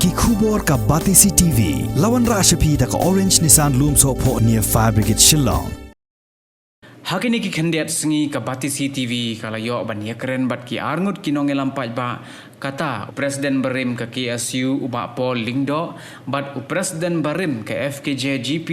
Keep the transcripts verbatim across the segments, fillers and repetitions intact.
Ki khubor ka Batesi T V. La wanrah sha phi da ka Orange Nissan Lumsohphoh near Fire Brigade Shillong. Ha kine ki khyndiat sngi ka Batesi T V ka la ïoh ban ïakren bad ki arngut ki nongïalam paidbah, kata u President barim ka K S U u Bah Paul Lyngdoh bad u President barim ka F K J G P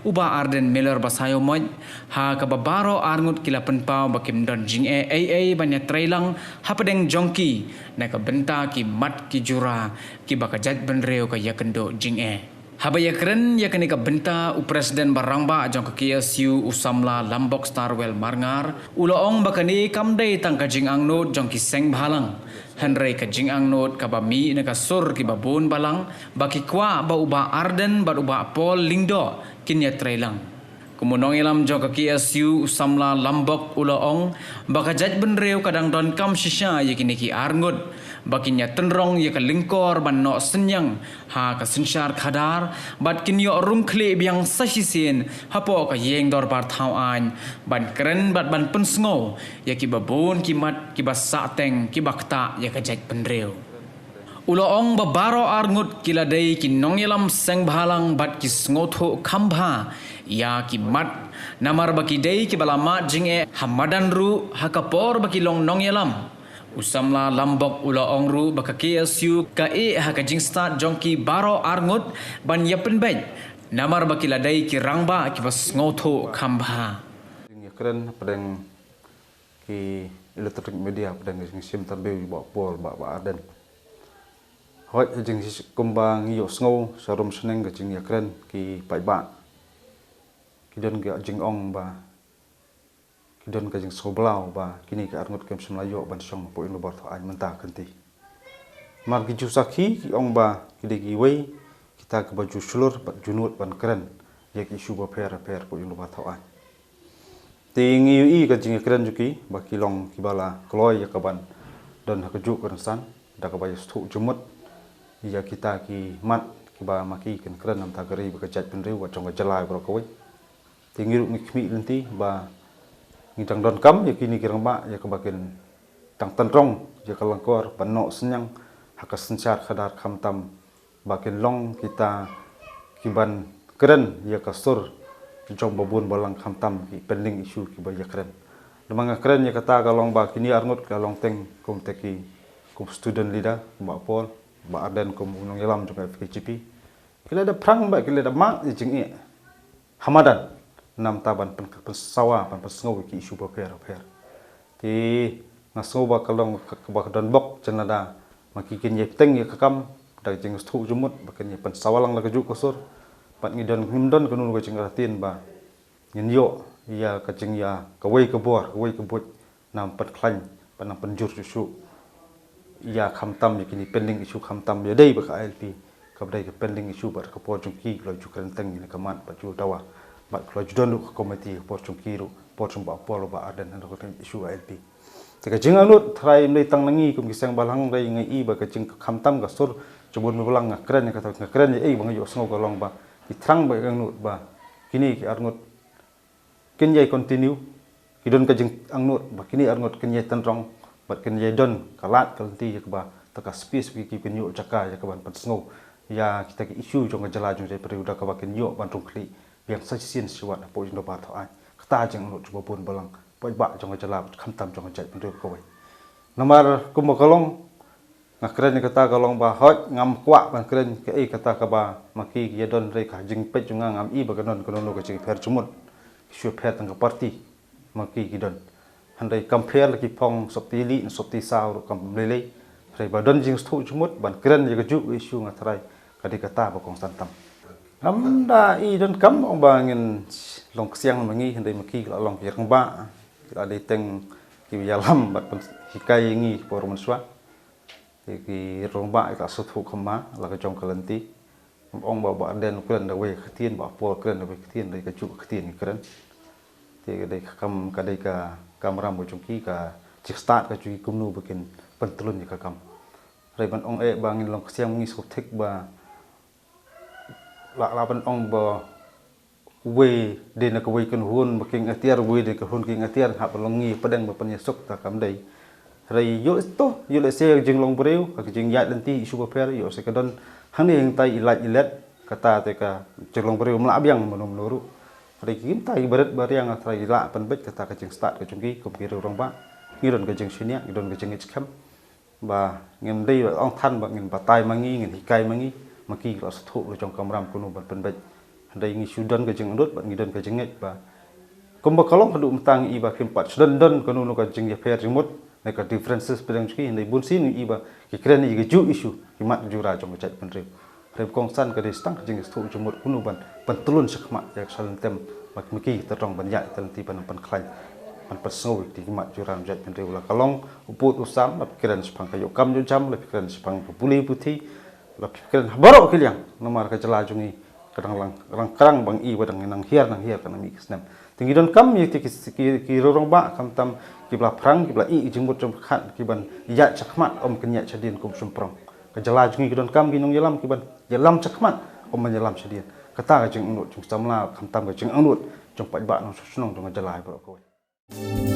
u Bah Ardent Miller Basaiawmoit, ha kaba baroh arngut ki la pynpaw ba kim don jingeh ei ei ban ïatreilang hapdeng jong ki na ka bynta ki mat ki jura kiba ka jaitbynriew ka ïakynduh jingeh. Haba ïakren ïa kane ka bynta, u President ba rangbah jong ka K S U u samla Lambok Starwell Marngar u la ong ba kane kam dei tang ka jingangnud jong ki seng bhalang, hynrei ka jingangnud kaba mih na ka sur kiba bun balang ba ki kwah ba u Bah Ardent bad u Bah Paul Lyngdoh kin ïatreilang. Kum u nongïalam jong ka K S U u samla Lambok u la ong ba ka jaitbynriew ka dang donkam shisha ïa kine ki arngut ba kin ïatynrong ïa ka lyngkor ban noh synñiang ha ka synshar khadar bad kin ïoh rung khlieh biang sa shisien hapoh ka ïing dorbar thaw aiñ ban kren bad ban pynsngew ïa kiba bun ki mat kiba sahteng kiba ktah ïa ka jaitbynriew. U la ong ba baroh arngut ki la dei ki nongïalam seng bhalang bad ki sngewthuh kham bha ïa ki mat, namar ba ki dei kiba la mad jingeh ha madan ruh ha ka por ba ki long nongïalam. U samla Lambok u la ong ruh ba ka K S U ka ïeh ha ka jingstad jong ki baroh arngut ban ïapynbeit, namar ba ki la dei ki rangbah kiba sngewthuh kham bha. Ïakren hapdeng ki electronic media hapdeng ka jingshim tyrbew u Bah Paul bad Bah Ardent. Hooid, ka jingshim kumba ngi ïohsngew sharum shaneng ka jingïakren ki paidbah, ki don ka jingong ba ki don ka jingsngewblaw ba kine ki arngut kim shym la ïoh ban shong hapoh ïing dorbar thaw aiñ mynta ka kynti. Namar ki ju sakhi ki ong ba ki dei kiwei kita kiba ju shlur bad ju nud ban kren ïa ki issue bapher bapher hapoh ïing dorbar thaw aiñ. Te ngi ïohi ka jingkren jong ki ba ki long kiba la kloi ïa ka ban don ha kajuh ka rynsan da kaba ïa sngewthuh jingmut ïa kita ki mat kiba ma ki kin kren na ka bynta ka ri bad ka jaitbynriew bad jong ka jylla baroh kawei. Te ngi ruh ngi khmih lynti ba ngi dang donkam ïa kine ki rangbah ïa kaba kin dang tynrong ïa ka lyngkor ban noh synñiang ha ka synshar khadar, khamtam ba kin long kita ki ban kren ïa ka sur jong ba bun balang, khamtam ki pending issue kiba ïakren. Namar nga kren ïa kata ka long ba kine arngut ka long teng kum te ki, kum student leader, kum Bah Paul, Bah Ardent kum u nongïalam jong ka F K J P. Ki la da phrang bad ki la da mad ïa jingeh ha madan namar ban pyn, pynsawa, ban pynsngew ïa ki issue bapher bapher. Te nga sngew ba ka long ka, ba ka don bok jan lada ma ki kin ïai bteng ïa ka kam da ka jingsngewthuh jingmut ba kin ïai pynsawa lang la kajuh ka sur. Bad ngi don, ngim don kano kano ka jingartatien ba ngin ïoh ïa ka jingïa kawei ka bor, kawei ka buit, namar pynkhlaiñ bad namar pynjur shuh shuh ïa, khamtam ïa kine pending issue, khamtam ïa dei bad ka I L P kaba dei ka pending issue bad ka por jong ki, ki la ju kren teng ïa ka mat bad ju dawa bad ki la ju don ruh ka komiti ka por jong ki ruh, por jong Bah Paul, Bah Ardent, ha ka issue I L P. Te ka jingangnud tharai ym dei tang na ngi kum ki seng bhalang, hynrei nga i ba ka jing, khamtam ka sur jong bun balang. Nga kren ïa kata, nga kren ïa, eh, ba nga ïohsngew ka long ba ki thrang ba ki angnud ba kine ki arngut kin ïai continue, ki don ka jingangnud ba kine arngut kin ïai tynrong bad kin ïai don ka lad ka lynti ïa kaba, ta ka space ba ki kin ïoh jaka ïa ka ban pynsngew ïa kita ki issue jong ka jylla jong ka jaitbynriew da kaba kin ïoh ban rung khlieh biang sa shisien shuwa hapoh ïing dorbar thaw aiñ. Kata jingangnud jong ba bun balang paidbah jong ka jylla bad khamtam jong ka jaitbynriew kawei. Namar kumba ka long, nga kren ïa kata ka long ba hooid ngam kwah ban kren kaei kata kaba ma ki ki ïa don, hynrei ka jingpeit jong nga ngam i ba ka don kano kano ka jingpher jingmut. Ki shu pher tang ka party ma ki ki don. Hynrei kam pher la ki phong sopti lih ne sopti saw ruh kam lei lei. Hynrei ba don jingsngewthuh jingmut ban kren ïa kajuh ka issue, nga tharai ka dei kata ba kongsan tam. Ngam da i donkam ong ba ngin long ksiang ma ngi, hynrei ma ki ki la long ki rangbah, ki la dei teng ki ïalam bad pynhikai ïa ngi por mynshuwa. Te ki rangbah ki la sngewthuh kham ma la ka jong ka lynti. Ngam ong ba Bah Ardent u kren da wei ka ktien, Bah Paul u kren da wei ka ktien, dei kajuh ka ktien ki kren. Te ka dei ka kam, ka dei ka kamram ka jong ki, ka jingstad ka jong ki kumno ba kin pyntylun ïa ka kam. Hynrei ban ong eh ba ngin long ksiang ma ngi, sngewthuh ba lah, lah ban ong ba wei dei na kawei ka hun ba ki ïeng atiar, wei dei ka hun ki ïeng atiar, hap ban long ngi pdeng ba pynïasuk, ta kam dei. Hynrei ïoh to, ïoh lehse ka jinglong briew, ka jingïaid lynti issue bapher, ïoh se ka don hangne hangtai i lait i let, kata te ka jinglong briew ym lah biang mano mano ruh. Hynrei ki mynta ki barit bariang, hynrei ki lah pynbeit kata ka jingstad ka jong ki kum ki riew rangbah. Ngi don ka jingshaniah, ngi don ka jingngeit skhem. Ba ngim dei ba ong than ba ngin batai ma ngi, ngin hikai ma ngi, ma ki la sngewthuh la jong kamram kano ban pynbeit. Hynrei ngi shu don ka jingangnud bad ngi don ka jingngeit ba kumba ka long haduh mynta ngi i ba kim pat shu don don kano kano ka jingïapher jingmut, ne ka differences pdeng jong ki, hynrei bun sien ngi i ba ki kren ïa ki juh issue, ki mat jura jong ka jaitbynriew. Hynrei ba kongsan ka dei tang ka jingïasngewthuh jingmut kano ban pyntlun shakhmat ïa ka shalynter ba ma ki ki tyrong ban ïaid ïa ka lynti ban pynkhlaiñ, ban pynsngew ïa ki mat jura jong ka jaitbynriew. La ka long u pud u sam, la phi kren shaphang ka ïoh kam ïoh jam, la phi kren shaphang ka pule puthi, la phi kren ha baroh ki liang. Namar ka jylla jong ngi ka dang lang, dang krang ba ngi i ba dang nang hiar nang hiar ka na mih ka snem. Te ngi donkam ïa ki, ki, ki riew rangbah khamtam kiba la phrang, kiba la ïeh ïa ka jingmut jingpyrkhat, kiban ïaid shakhmat ym kin ïaid shadien kum shymprong. Ka jylla jong ngi ka donkam ki nongïalam kiban ïalam shakhmat ym ban ïalam shadien. Kata ka jingangnud jong ki samla, khamtam ka jingangnud jong paidbah nongshong shnong jong ka jylla baroh kawei.